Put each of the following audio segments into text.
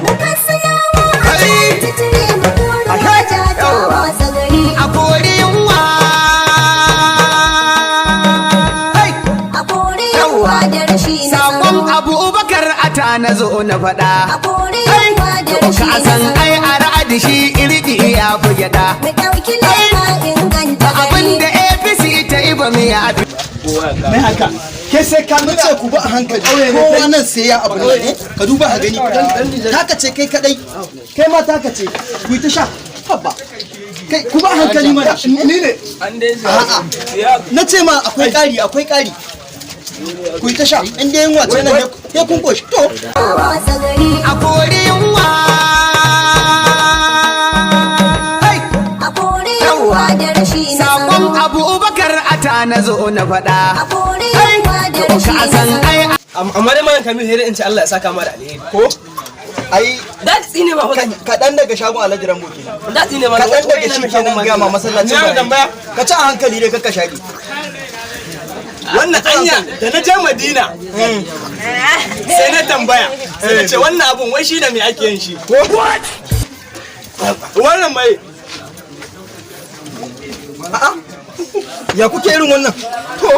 Mu Katsinawa a 23 mu kori haja ta watsa gari. A kori yunwa. A kori yunwa da rashi na Sakon tsaro. Abubakar Ata na zo na faɗa. A kori yunwa da rashi Ka na san tsaro. ai a ra'adi shi irki ya fi gyaɗa. Mu ɗauki lema inganta Abin gari. da APC ta yi ba mu ya Mai haka ke sai ka nace ku ba a hankali, kowa nan sai ya abu ne. Ka duba ka gani, taka ce kai kadai, kai ma taka ce, ku yi ta sha. Haba kai, ku ba a hankali mana. Ni ne a'a, na ce ma akwai ƙari, akwai ƙari. Ku yi ta sha, in dai yunwa ce nan ya kun koshi to. Watsa gari. A kori yunwa. A kori yunwa da rashi na Sakon tsaro. Abubakar Ata na zo na faɗa. A kori yunwa da rashi Ka na san tsaro. ai Amma dai, Malam Kamilu, sai dai in ce Allah ya saka ma da alheri. Ko ai Da tsine ma fa. Kaɗan daga shagon Alhaji Rambo kenan. Da tsine ma. Kaɗan daga shi kenan, ga ma masallacin Na tambaya. Ka ci a hankali dai, kakka shaƙi. Wannan anya da na je Madina sai na tambaya, sai na ce wannan abun wai shi da me ake yin shi? Wannan mai A'a, ya kuke irin wannan? To,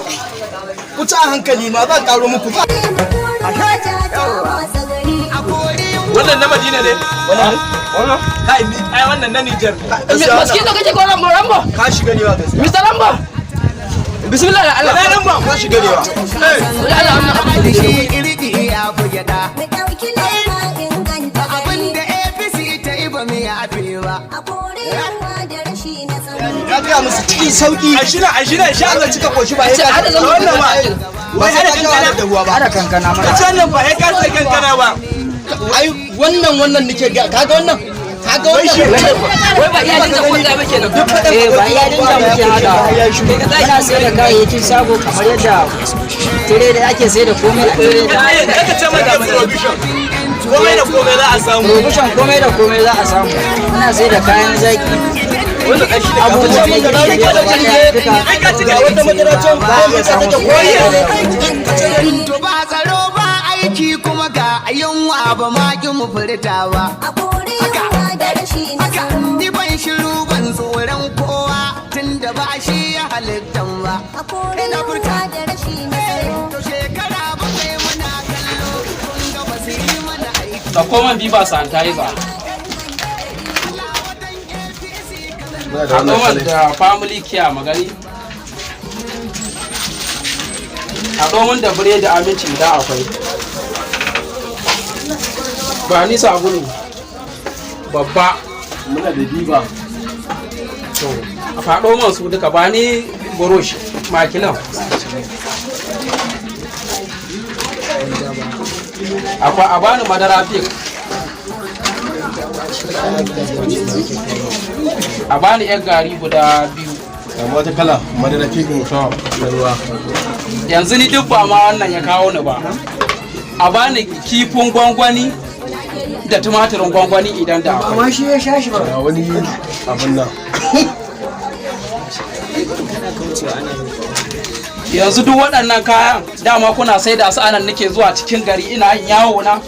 ku ci a hankali ma, zan karo muku ba. Mu kori haja ta watsa gari. A kori yunwa. Wannan na Madina ne wannan? Kai, ai wannan na Niger. Mosquito kake ko Rambo, Rambo? Ka shiga ne wa gaskiya. Mr. Rambo. Bismillah Allah. Na nan ba. Ka shiga ne wa. Allah wannan abu. Shi irki ya fi gyaɗa. Mu ɗauki lema inganta Abin gari. da APC ta yi ba mu yafe ba. A kori yunwa da rashi na tsaro. Ya gaya musu cikin sauki. A shina, a shina sha. Allah cika koshi ba sai ka Hada zan Wannan ma ba sai ka sha wahalar da ruwa ba. Ana kankana mana. Ka ci wannan ba sai ka sai kankana ba. Ai wannan nake ga, kaga wannan, kaga wannan. Wai ba iya dinga kwanta ba kenan. Eh, ba iya dinga muke hada. Muna sai da kayayyakin shago kamar yadda tire da ake sai da komai a tire da. Kaka ce mata provision, komai da komai za a samu. Provision, komai da komai za a samu. Muna sai da kayan zaki. Wannan ai shi da Abubuwa na girki gaba ɗaya duka. Ai ka cika. Ga wata madara can. Za a iya samun su. To, ba tsaro ba aiki kuma ga yunwa, ba ma ki mu furta ba. A kori yunwa da rashi na tsaro. Ni ban shiru, ban tsoron kowa tunda ba shi ya halittan ba. A kori yunwa da rashi na tsaro. To, shekara 7 muna kallo, kun ga ba su yi mana aiki. Ɗauko man Biba sanitizer. Haɗo man da Family Care magani. Haɗo man da biredi Aminci idan akwai. Ba ni sabulu. Babba. Muna da Biba. To, a faɗo man su duka, ba ni burush makilan. Akwai, a bani madara Peak. A bani yan gari guda biyu. Wata kala madara fikin da ruwa. Yanzu ni duk ba ma wannan ya kawo ni ba. A bani kifin gwangwani da tumatirin gwangwani idan da akwai. Amma shi ya sha shi ba. Ga wani abun nan. Yanzu duk waɗannan kayan dama kuna sai da su anan, nake zuwa cikin gari ina yin yawo na,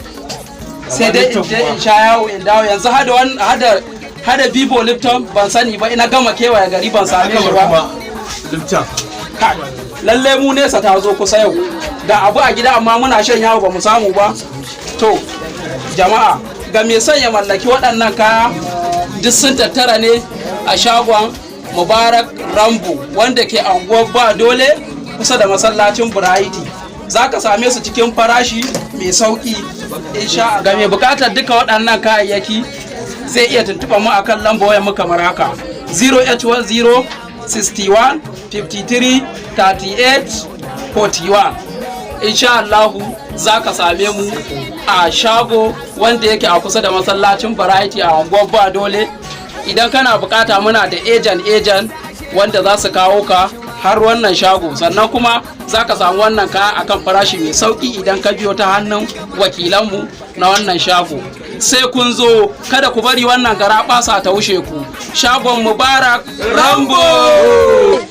sai dai in je in sha yawo in dawo. Yanzu hada Bibo Lipton ban sani ba, ina gama kewaye gari ban same shi ba. Lipton. Kai, lalle mu nesa ta zo kusa yau. Ga abu a gida amma muna shan yawo ba mu samu ba. To jama'a, ga mai son ya mallaki waɗannan kaya, duk sun tattara ne a shagon Mubarak Rambo wanda ke anguwar Ba Dole kusa da masallacin Buraiti. Za ka same su cikin farashi mai sauki insha. Ga mai bukatar duka waɗannan kayayyaki zai iya tuntuɓa mu akan lamba wayar mu kamar haka: 0h10 61 53 38 41. Insha Allahu za ka same mu a shago wanda yake a kusa da masallacin Variety a unguwar Ba Dole. Idan kana bukata, muna da agent agent wanda za su kawo ka har wannan shago. Sannan kuma za ka samu wannan kaya akan farashi mai sauki idan ka biyo ta hannun wakilanmu na wannan shago. Sai kun zo, kada ku bari wannan gara ta wuce ku. Shagon Mubarak Rambo.